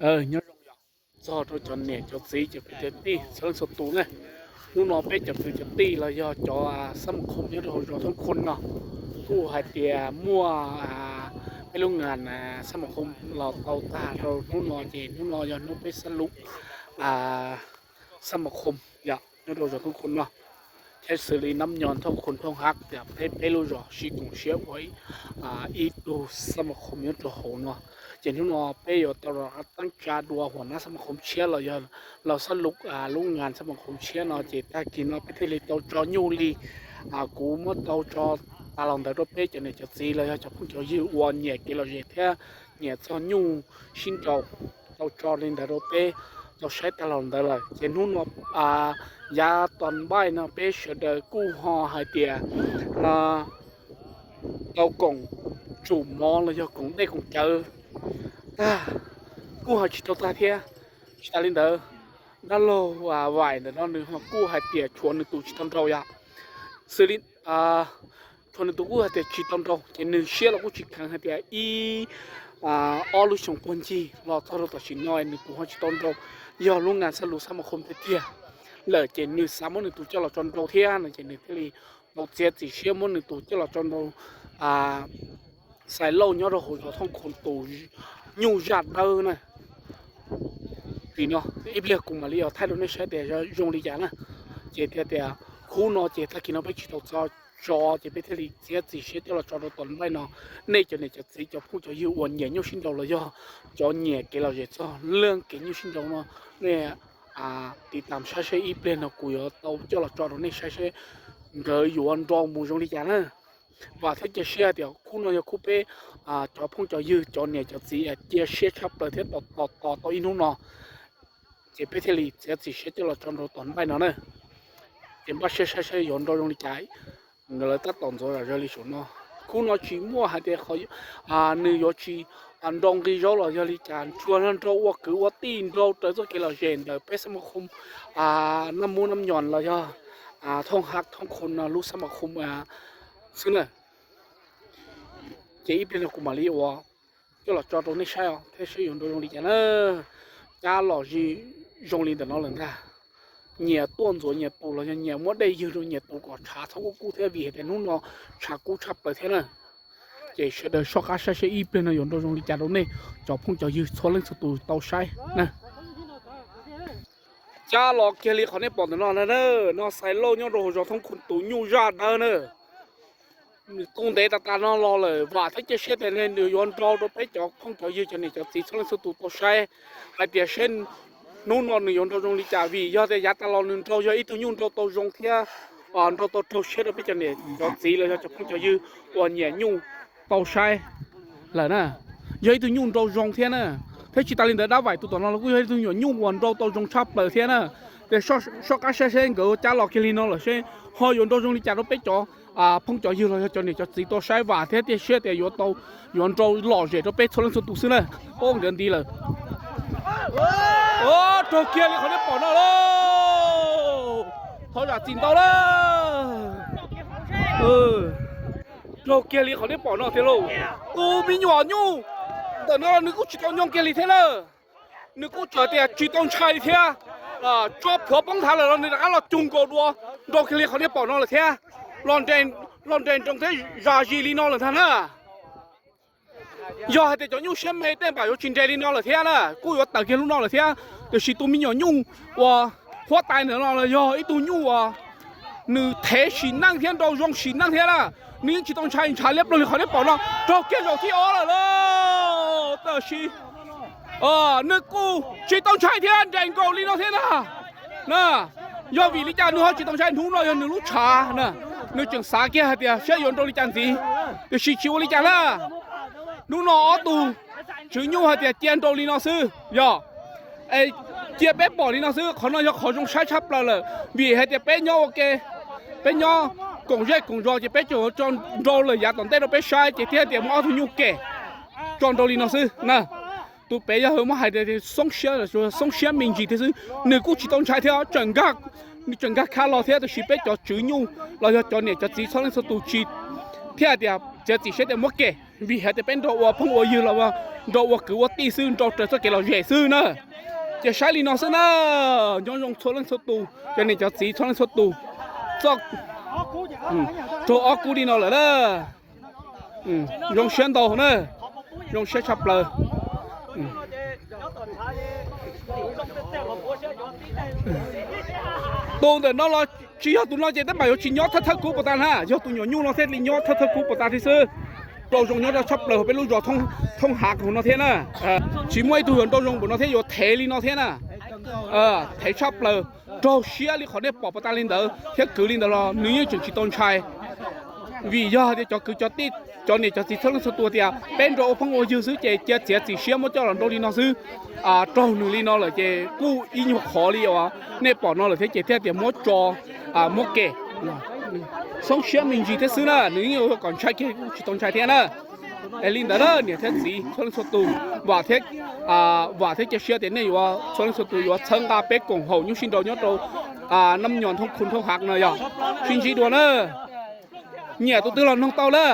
Nyob zoo txog rau cov niam cov txiv cov kwv cov tij txhua leej txhua tus ne. Hnub no peb cov kwv cov tij los yog cov xab ma khom nyob rau hauv zos Thoob Khum no kuj hais tias muaj peb lub ngas xab ma khom los tau tag rau hnub no, ces hnub no yog hnub peb xab lub xab ma khom nyob rau zos Thoob Khum no, thiab xws li Nab Nyo, Thoob Khum, Thoob Hab tias peb peb lub zos sib koom siab ua ib tug xab ma khom nyob rau hauv no. Ces hnub no peb yuav tau los teeb tsa dua huam nab xab ma khom tshiab los yog los xab lub ngas xab ma khom tshiab no, ces tag kis no peb thiaj li tau tso nyuj li kuv muab tau tso tas los ntawd rau peb cov niam cov txiv los yog cov phooj cov ywg uas nyiam kev lom zem thiab nyiam txog nyuj sib nraus tau tso li ntawd rau peb tau saib tas los ntawd lawm. Ces hnub no yav tom ntej no peb sawv daws kuj ho hais tias tau koom tsum mov los yog koom dej koom cawv tag, kuj ho tsis tau tag thiab. Tsis tas li ntawd, dab laug Vaim ntawm no nws ho kuj hais tias tshuav nws tus tsis tau nraus yom. Xws li tshuav nws tus kuj hais tias tsis tau nraus, ces nws siab los kuj tsis kheev hais tias ib ob lub xyoo puag ncig los txog rau tam sim no nws tus ho tsis tau nraus, yog lub ngas xab lub xab ma khom tiag tiag lawm, ces nws xav muab nws tus coj los tso nraus thiab no, ces nws thiaj li tau txiav txim siab muab nws tus coj los tso nraus. Xais Lauj nyob rau hauv zos Thoob Khum tus nyuj zaj dawb na. Tim no ib pliag kuv mam li os thaij rau nej saib tias zoo li cas na. Ces thiaj tias khub no ces tag kis no peb tsis tau txo tso, ces peb thiaj li txiav txim siab coj los tso rau tom ntej no. Nej cov niam cov txiv cov phooj cov ywg uas nyiam nyuj sib nraus los yog cov nyiam kev lom zem txog leej kev nyuj sib nraus no, nej tiv tam saib seb ib pliag no kuv yuav tau coj los tso rau nej saib seb nkawd yuav nraus mus zoo li cas na. Vam thiab cia siab tias khub no yog khub peb cov phooj cov ywg cov niam cov txiv cia siab tshaj plaws thiab tos tos tau ib hnub no, ces peb thiaj li txiav txim siab coj los tso nraus tom ntej no na. Ces npaj siab saib seb yuav nraus zoo li cas. Nkawd lawv tab tom ntxuav zam zawg li saum no. Khub no tsis muaj hais tias nws yuav tsis nraus nqi zaub los yog li cas, tsuas yog nraus ua kwv ua tij, nraus raws txoj kev lom zem ntawm peb xab ma khom Naj Mub Nab Nyoos los yog Thoob Hab Thoob Khum no lub xab ma khom xwb na. Ces ib pliag no kuv mam li ua coj los tso rau nej saib os thiab seb yuav nraus zoo li cas na. Cab los zoo li ntawm no lawm ntag. Nyias tuaj ntxuav nyias tus los yog nyias muab dej ywg rau nyias tus kom tshav txhob kub kub thiab, vim hais tias hnub no tshav kub tshaj plaws thiab na. Ces sawv daws soj qab saib seb ib pliag no yuav nraus zoo li cas rau nej cov phooj cov ywg txhua leej txhua tus tau saib na. Cab los kiag li qhov nej pom ntawm no na, no Xais Lauj nyob rau hauv zos Thoob Khum tus nyuj zaj dawb na. Nws tu ntev tas tas no los lawm, vam thiab cia siab tias nws yuav nraus rau peb cov phooj cov ywg cov niam cov txiv txhua leej txhua tus tau saib hais tias seb hnub no nws yuav nraus zoo li cas, vim yog tias yav tas los nws nraus yog ib tug nyuj nraus tau zoo thiab nraus tau raug siab rau peb cov niam cov txiv los yog cov phooj cov ywg uas nyiam nyuj tau saib lawm na. Yog ib tug nyuj nraus zoo thiab na, thiab tsis tas li ntawd dab vaim tus tom no los kuj yog ib tug nyuam nyuj uas nraus tau zoo tshaj plaws thiab na. Ces soj qab saib seb nkawd cab los kiag li no lawm seb ho yuav nraus zoo li cas rau peb cov phooj cov ywg los yog cov niam cov txiv tau saib, vam thiab cia siab tias yuav tau, yuav nraus lom zem rau peb txhua leej txhua tus xwb na. Ob nkawd nti lawm. Raug kiag li qhov nej pom no lauj. Thov zam txim ntau lawm. Raug kiag li qhov nej pom no thiab lauj. Tus me nyuam nyuj ntawm no nws kuj tsis tau nyob kiag li thiab na. Nws kuj tsuas tias tsis tau ntshai thiab, tso plhuav poob nthav lawm los nws rov qab los cug nkaus dua, nraus kiag li qhov nej pom no lawm thiab. Los nres nroos thiab zam zis li no lawm ntag na. Yog hais tias cov nyuj siab me tej npam yuav tsis nres li no lawm thiab na, kuj yuav tawm kiag lub no lawm thiab. Tiam sis tus me nyuam nyuj uas huab tais ntawm no los yog ib tug nyuj uas nws thev sim neej thiab nraus zoo sim neej thiab na. Nws yeej tsis tau ntshai, ntshav liab ploog li qhov nej pom no, raug kiag zaum thib ob lawm lauj. Tab sis nws kuj tsis tau ntshai thiab, nres nkaus li no thiab na. Na, yog vim li cas nws ho tsis tau ntshai? Hnub no yog nws lub tshav na, nws tseem xav kiag hais tias saib yuav nraus li cas ntxiv, tiam sis tsis ua li cas na. Hnub no ob tug tswv nyuj hais tias cia nraus li no xwb, yog cia peb pom li no xwb. Qhov no yog qhov zoo saib tshaj plaws lawm, vim hais tias peb nyob ua ke, peb nyob koom zej koom zos ces peb tseem tso nraus lawm yav tom ntej rau peb saib, ces thiaj tias muaj ob tug nyuj kem tso nraus li no xwb na. Tus pem yog muab hais tias xoob siab, xoob siab me ntsis thiab xwb, nws kuj tsis tau ntshai thiab, tseem nkag khab los thiab. Tab sis peb cov tswv nyuj los yog cov niam cov txiv txhua leej txhua tus tsis, thiaj hais tias txiav txim siab tias muab kem, vim hais tias peb nrog ua phooj ua ywg los nrau ua kwv ua tij xwb, nrau raws txoj kev lom zem xwb na. Ces saib li no xwb na, nyob zoo txhua leej txhua tus, cov niam cov txiv txhua leej txhua tus, raug ob kub li no lawm na. Zoo siab ntau na, zoo siab tshaj plaws. Tus ntawm no los tsis yog tus no ces tej zaum yuav tsis nyob thawj thawj kub puas tas na, yog tus nyuam nyuj no thiaj li nyob thawj thawj kub puas tas thiab xwb. Nrau zoo nyob rau tshaj plaws hauv peb lub zos Thoob Hav no thiab na. Tsis muaj ib tug yuav nrau zoo npaum no thiab yuav thev li no thiab na. Thev tshaj plaws, raug siab li qhov nej pom puas tas li ntawd thiab kwv li ntawd los nws yeej tseem tsis tau ntshai. Vim yog tias cov kwv cov tij, cov niam cov txiv txhua leej txhua tus tias peb nrau ua phooj ua ywg xwb ces cia txiav txim siab muab coj los nrau li no xwb. Raug nws li no lawm ces kuj ib nyuag qhov li uas nej pom no lawm thiab ces thiaj tias muab tso, muab kem. Xoob siab me ntsis thiab xwb na, nws yeej yuav kom ntshai kiag kuj tsis tau ntshai thiab na. Es li ntawd na niam thiab txiv txhua leej txhua tus, vam thiab cia siab tias nej yuav txhua leej txhua tus yuav txhawb nqa peb koom haum nyuj sib nraus nyob rau Naj Nyos Thoob Khu Thoob Hav no yog sib ntsib dua na. Nyiam tus twg los noog tau na.